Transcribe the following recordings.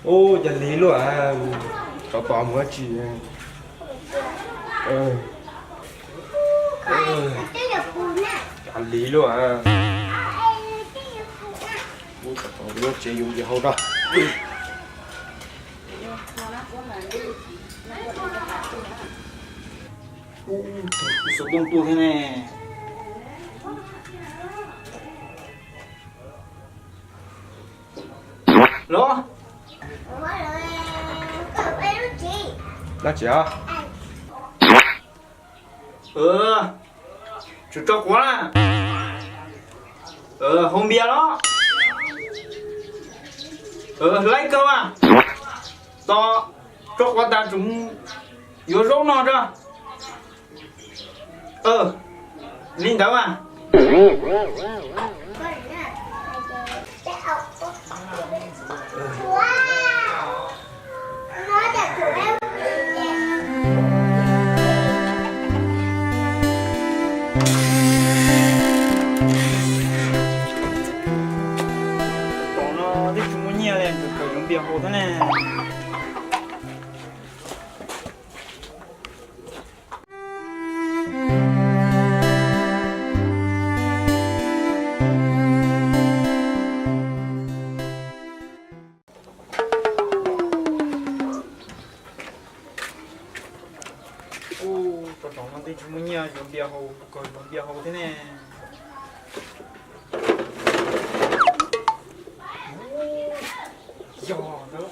Ub, cas lig luaj, tsov tom mus dab tsi. Cas lig luaj. Ub, tsov tom mus tsev yus npias hau rau. Ub, kuv xov tooj tuaj thiab ne. Los, dab tsi os? Tsum tso quav na. Hau npias los. Laib kawg mas. Tos tso quav tas tsum yuav zaub no tso. Li ntawd mas. Tom no twb tsis muaj nyiaj li, kawm yuav npias hau thiab ne. Ub, tom no twb tsis muaj nyiaj yuav npias hau, kawm yuav npias hau thiab ne. Yog ntawd.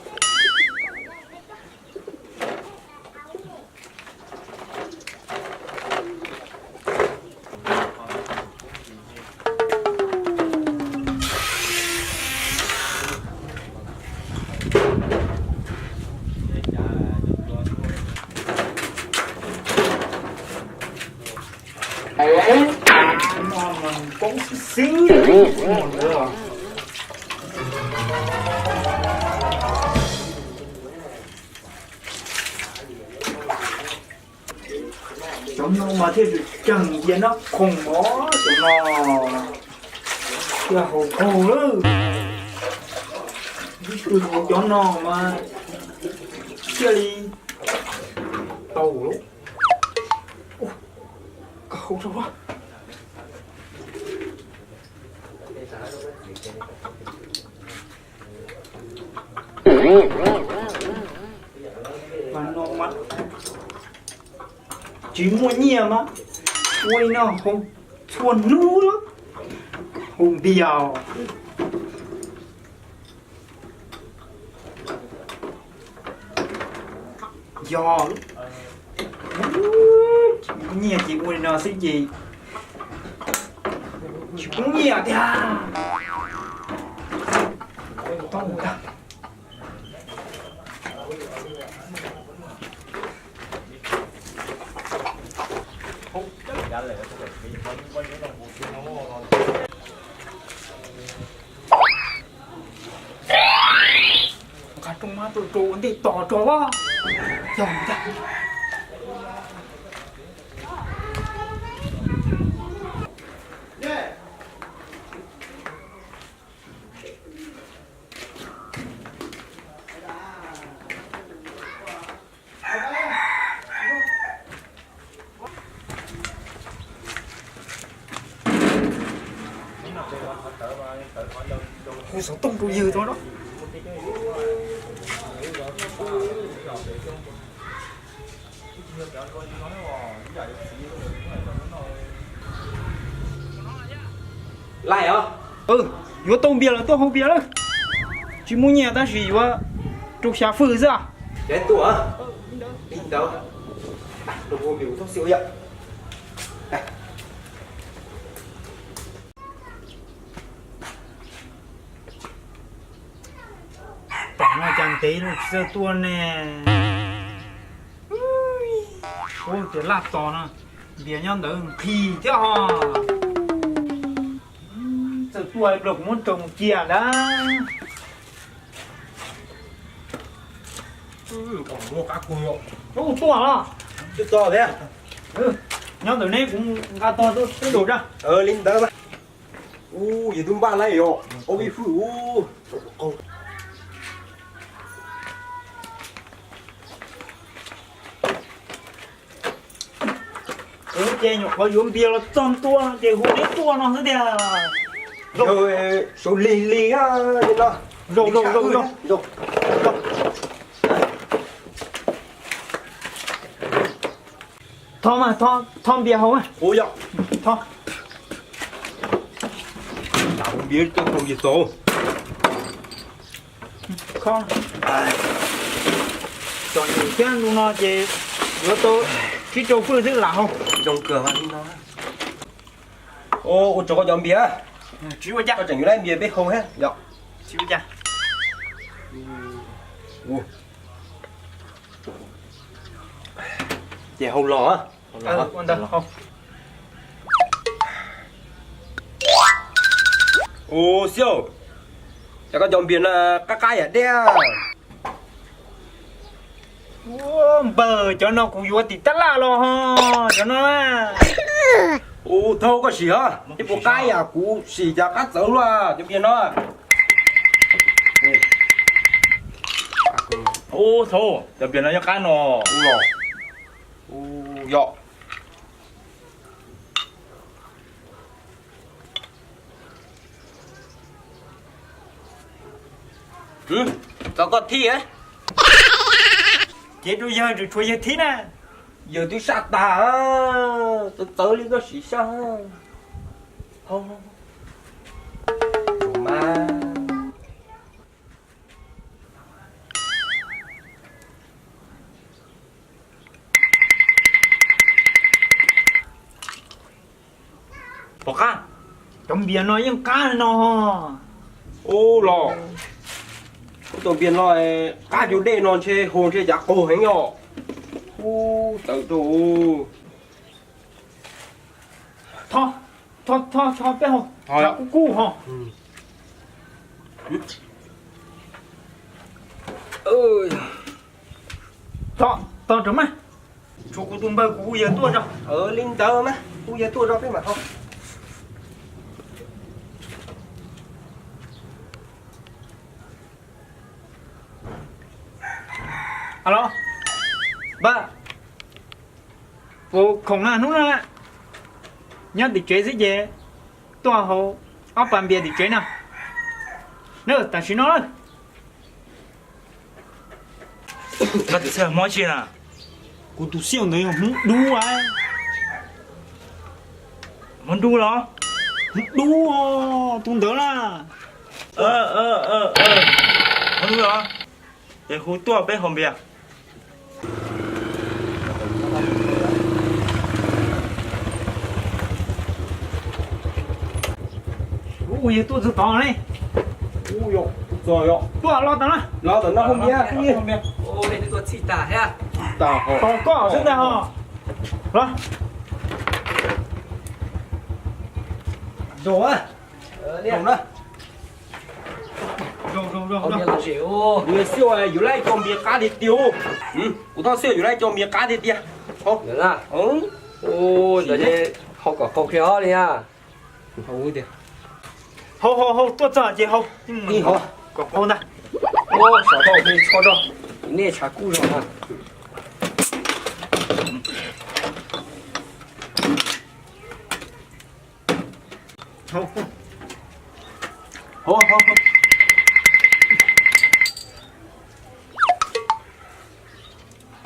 Poob xwb xwb ntawd. Cov no mas thiaj tseem yia nab khoom os, cov no thiaj haus kawg lawm. Ib tug haus cov no mas thiaj li tau lawm. Koj haus rau. Mas no mas tsis muaj nyiaj mas ua li no haus txhua hnub, haus npias. Yog, tsis muaj nyiaj ces ua li no xwb ces tsis poob nyiaj tiag. Nqa rooj mab tuaj rau ua ntej tos tso. Yog ntag. Hu xov tooj rau yawg tso na. Lais os. Yuav tau npias los tuaj haus npias lawm. Tsis muaj nyiaj tab sis yuav rau xya fwj xwb. Cov tuaj, li ntawd, rau ua npias kuv txhob xyaw yom. Tam no cas ntev lawm tsis txawj tuaj ne. Ua tias laj tos no, npias nyob ntawd nqhis thiab ho. Txawj tuaj ib pliag kuv muab rau mus cia ntag. Ub, tuaj los. Nyob ntawm neb kuv nqa tog tuaj peb nkaus tso. Li ntawd mas. Ub, yog tus npaj lawm yom, ob peb fwj ub. Ces nyuam qhuav yuav npias los txog ntua ces hu neb tuaj no xwb tiag. Zoo, saud lig lig no. Zoo, zoo, zoo, zoo. Tho mas, tho, tho npias haus mas. Ua yog. Tho. Npias coj tau npias txaus. Tsom nyem thiab, ntu no ces yuav tau tsib rau fwj xwb lam haus. Zoo kawg li no. Ua tsaug koj cov npias. Tsis ua cas. Koj tseem yuav lab npias peb haus thiab yom. Tsis ua cas. Ces haus los. Ua ntawd haus. Ua xyov, cas koj cov npias no qab qab yam dej. Ua npawg, cov no kuv yuav tim tab laj los ho, cov no. Ua thaub koj sim hov, tej puas qab yam kuv sim cas qab txawv luaj cov npias no. Ua thaub, cov npias no nyob qab no. Yog. Txog koj thib. Cev rau yawg, tseem tshuav yawg thib na. Yawg twb saj tag, txawv txawv li koj sim saj. Mas pom qab, cov npias no yeej qab no. Ub los, ub, cov npias no qab cov dej no ntshe haus ntshe cav qaug heev os. Ub, txawv rau. Tho, tho, tho, tho peb haus, tshav kub kub ho. Tho, tho rau mas. Tshuav kuv tus npawg kuv hu yawg tuaj tso. Li ntawd mas hu yawg tuaj tso peb mam haus. Alo, npawg, puas khoom na hnub no? Nyob tim tsev xwb ces tuaj haus ob pas npias tim tsev no. Na, tam sim no. Koj tus xiaj hmoob tsi na? Kuv tus xiaj ntawd yog hmoob dub a. Hmoob dub los? Hmoob dub, tus ntawd na. Hmoob dub los? Ces hu tuaj peb haus npias. Ua yawg tuaj txog tod ne. Tuaj los tas na. Los tas no haus npias. Tuaj txhij tas thiab. Tos koj xwb ntag ho. Los. Zoo, zoo na. Zoo, zoo, zoo. Kuv xav yuav lab cov npias qab tiag tiag. Kuv xav yuav lab cov npias qab tiag tiag. Haus kom qaug kiag li. Haus, haus, haus, tuaj txog ces haus. Kom qaug ntag. Sav tau peb tsho tso, nej tshav kub zog na.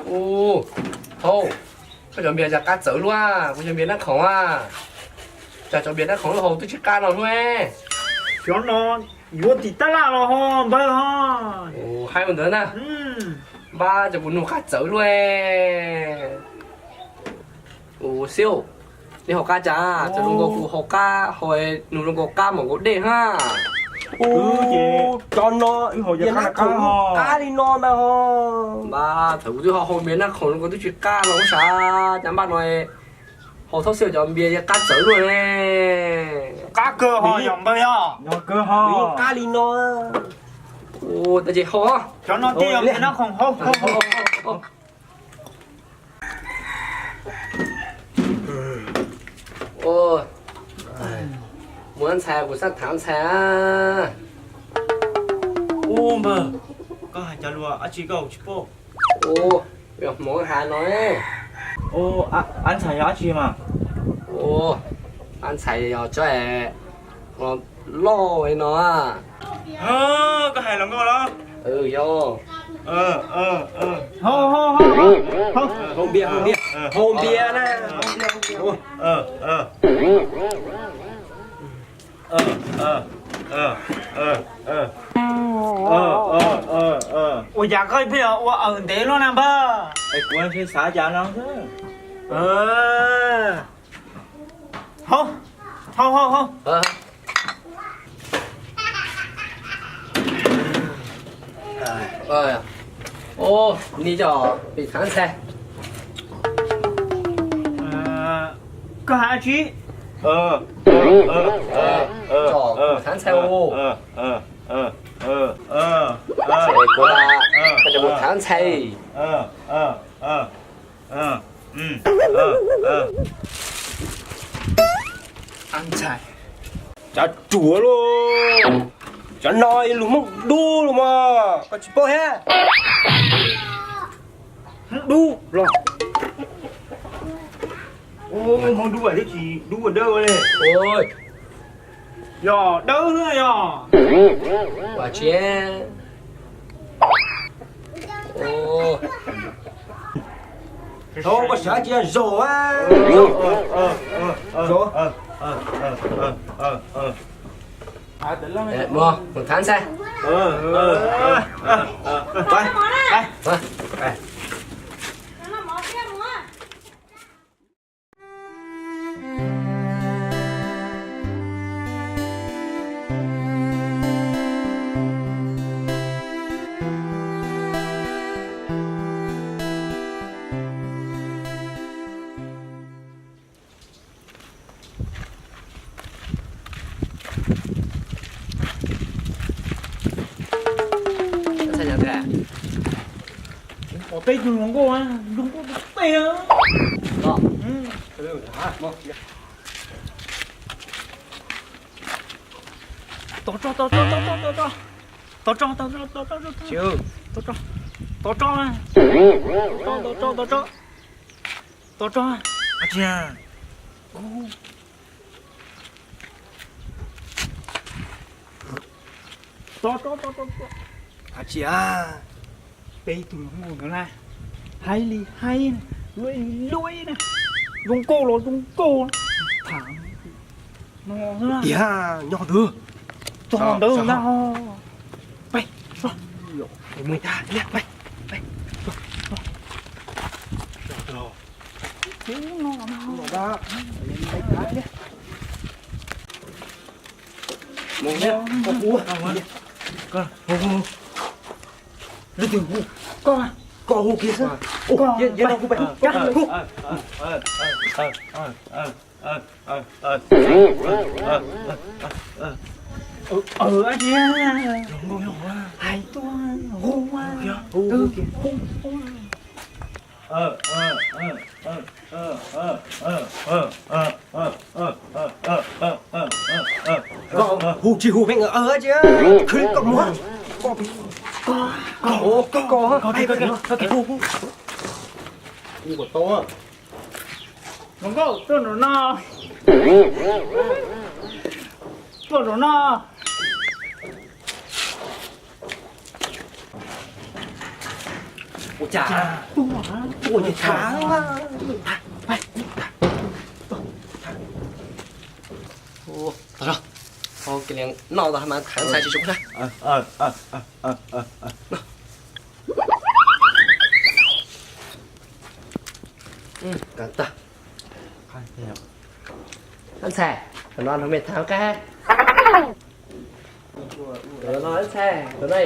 Ub, thaub, koj cov npias cas qab txawv luaj, kuv cov npias nab khoom a. Cas cov npias nab khoom lub haus twb tsis qab no luaj. Xyov no yuav tim tab laj los ho npawg ho. Hais mus ntawd na, npab cov kuv nug qab txawv luaj. Ua siab, nej haus qab cas? Cov zoo nkaus kuv haus qab, haus nug zoo nkaus qab mom nkaus dej hab. Cov no, qab li no ntag ho. Npab thaum kuv twb ho haus npias nab khoom zoo nkaus twb tsis qab los ub sav, cas npab no haus thoob xwb cov npias qab txawv luaj ne. Qab kawg ho yog npawg yog. Qab li no. Ua ces haus. Cov no twb yog npias nab khoom haus. Mus ntxhais, kuv xav tham ntxhais. Ua npawg, koj hais cov lus dab tsi koj tsis paub? Ua, yog hmoov has no. Ua, ab ntxhais yog dab tsi mas? Ua, ab ntxhais yog tsob loj no. Koj hais los nkauj los? Yog. Haus npias, haus npias, haus npias na. Ua cas koj pheej ua awm ntev luaj na npawg? Kuv xav cas no xwb. Haus, haus, haus, haus. Ua, nej cov pem tham ntxhais. Koj hais dab tsi? Cov tham ntxhais. Koj cov tham ntxhais. Ab ntxhais, cov ruam lauj, cov no lus Hmoob dub los mas koj tsis paub thiab. Hmoob dub los. Hmoob dub twb tsis dub ua dawb li. Yog dawb xwb yog. Ua tsi. Thaum koj sawv cia zaum a. Zaum. Mus, mus tham ntxhais. Peb tus hluas nkauj, hluas nkauj tus pem. Tos tso, tos tso, tos tso, tos tso. Tos tso, tos tso, tos tso, tos tso. Tos tso, tos tso, tos tso. Tos tso. Tos tso, tos tso, tos tso. Ab tsi a, peb tus hluas nkauj ntawd na, haib li haib, luav li luav na, zoo nkauj los zoo nkauj. Tham no tiag, nyob ntawd, txog ntawd na. Peb, peb, peb. Leej twg hu? Koj, koj hu kiag xwb. Ua, yog no kuv pais hu. Hu. Hais tuaj, hu, hu, hu. Hu tsis hu pheej, tsis khwv kom muag. Koj, koj, koj, koj, koj. Hluas nkauj, tuaj nraum no. Tuaj nraum no. Ua cas? Ua cas? Tau, tau, noj tau mas tham ntxhais tsis tshua qab. Koj ntxhais, tus no nrog mej tham qab. Tus no ntxhais, tus no.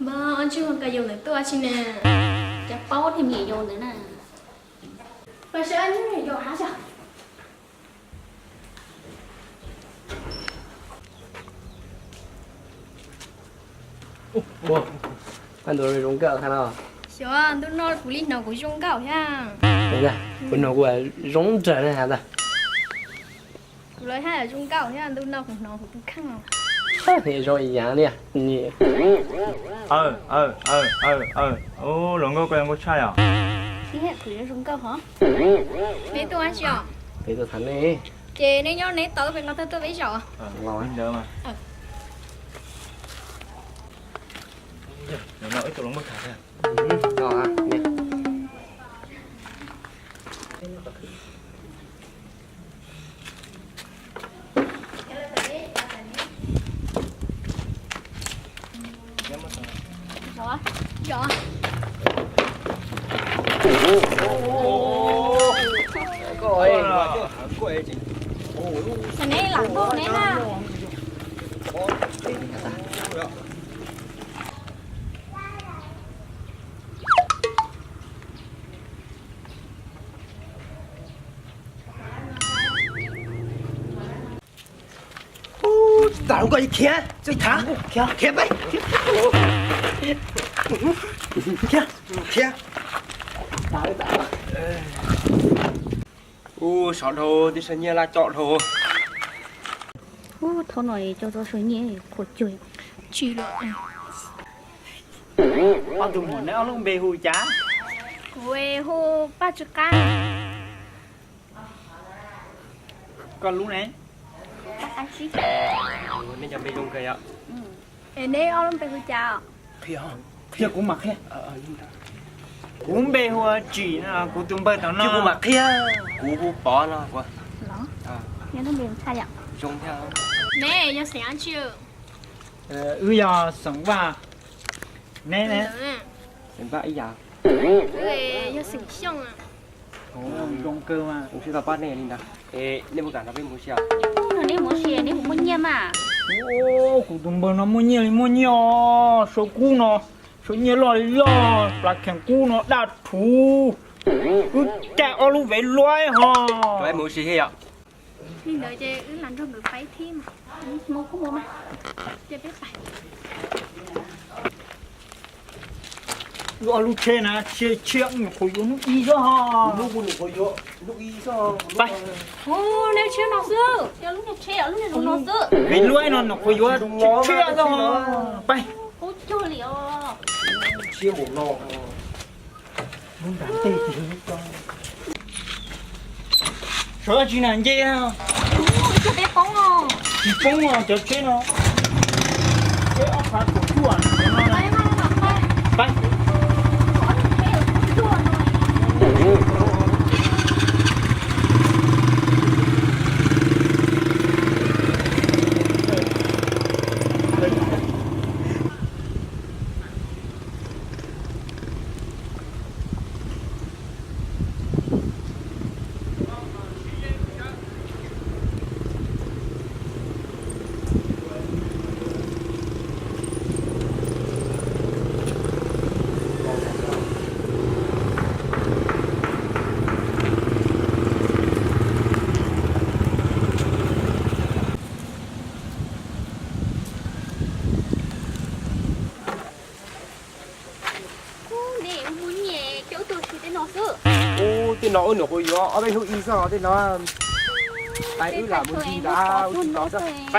Npawg, ntsej muag koj yau ntawd tuaj tsi na? Cas paub tias me nyuam yau ntawd na. Pab seb, me nyuam yau hab yog. Ua, koj ntu zoo nkauj thiab no. Xyov, ntu no kuv li hnov kuv zoo nkauj thiab. Kuv hnov kuv zoo nrawm na has ntag. Kuv los haj zoo nkauj thiab, ntu no kuv hnov kuv tus kheej. Zoo ib yam li. Aw, aw, aw, aw, aw. Ub, hluas nkauj, koj zoo nkauj tshaj yom. Kuv zoo nkauj hov. Neb tuaj ua dab tsi os? Peb tuaj tham nej. Ces neb nyob neb tau, peb nqa tag tuaj peb zaum. Los ntawd mas. Ib tug hluas nkauj tham. Neb lam npog neb na. Ub, tsis tas hluas nkauj, khiav, tsis tas, khiav peb, khiav, khiav. Ub, sov dhau, tib sab nyiaj laj coj dhau. Ub, thaum no coj tau sab nyiaj qhuav cuag tsis los. Ob tug muam neb ob lub npe hu cas? Kuv hu Paj Tsw Qab. Koj lub ne? Paj Qab Tsib. Neb cov npe zoo kawg yom. Es neb ob lub npe hu cas? Qhia, qhia kuv mam qhia. Kuv npe hu Tsim no, kuv tus npawg tom no. Kuv mam qhia, kuv hu Pov no. Neb yog xeem dab tsi? Wb yog xeem Vaj. Neb ne? Xeem Vaj ib yam. Yog xeem Xyooj. Zoo kawg mas. Kuv sib tau pab nej li ntawd. Es nej puas kam nrog peb mus ua si? Nrog neb mus ua si, neb puas muaj nyiaj mas? Kuv tus npawg no muaj nyiaj li muaj nyiaj os, saw kub no, saw nyiaj loj li loj, plas kheem kub no daj rhuv. Wb caij ob lub vev luaib ho. Mus ua si thiab yom. Li ntawd ces wb lam nrog nkawd pab thiab mas. Mus kuj mus mas. Ces peb pais. Wb ob lub tsheb na, tsheb, tsheb nyuam qhuav yuav hnub ib xwb ho. Pais. Hu, neb tsheb no xwb, lub niag tsheb, lub niag zoo no xwb. Vev luaib no nyuam qhuav yuav tshiab tshiab xwb ho. Pais. Qub cuag li os. Sawv dab tsi na nce. Tsis poob os, cov tsheb no. Tsheb ob phav kaum cuaj no. Pais. Ub, tej no wb nyuam qhuav yuav ob peb hnub ib xwb os, tej no. Pais, wb lam mus ncig ntawd ua si tau xwb.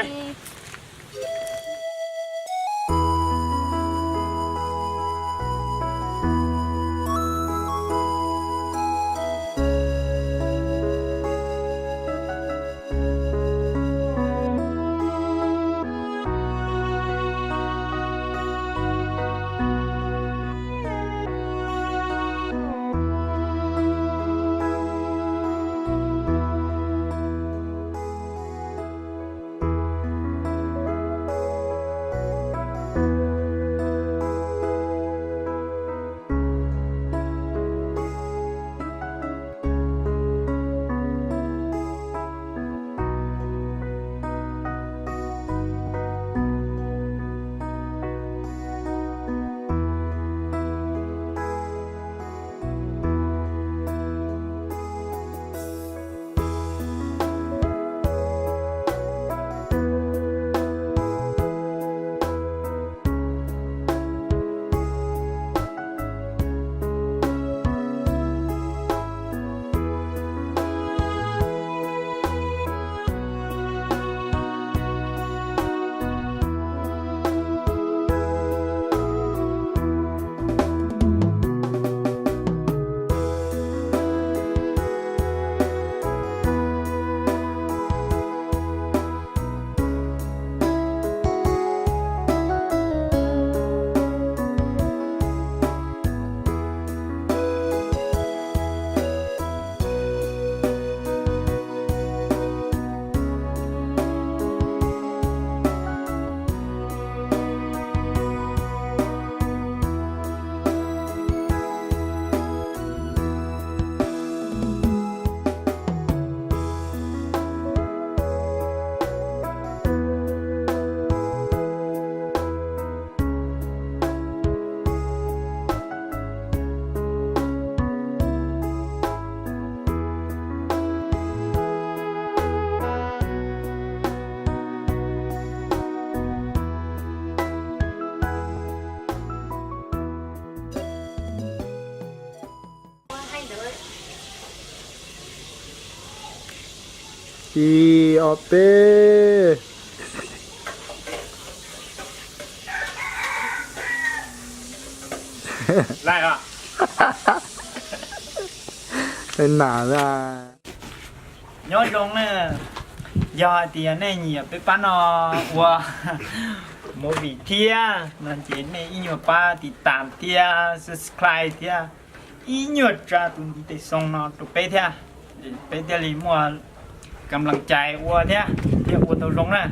Ib ob peb. Nam na. Nyob zoo na, yog hais tias nej nyiam peb pab no ua movie thiab no ces nej ib nyuag pab tiv tam thiab subscribe thiab ib nyuag tsa tus ntiv tes xoo no rau peb thiab, peb thiaj li muaj kam lam cai ua thiab thiaj ua tau zoo na.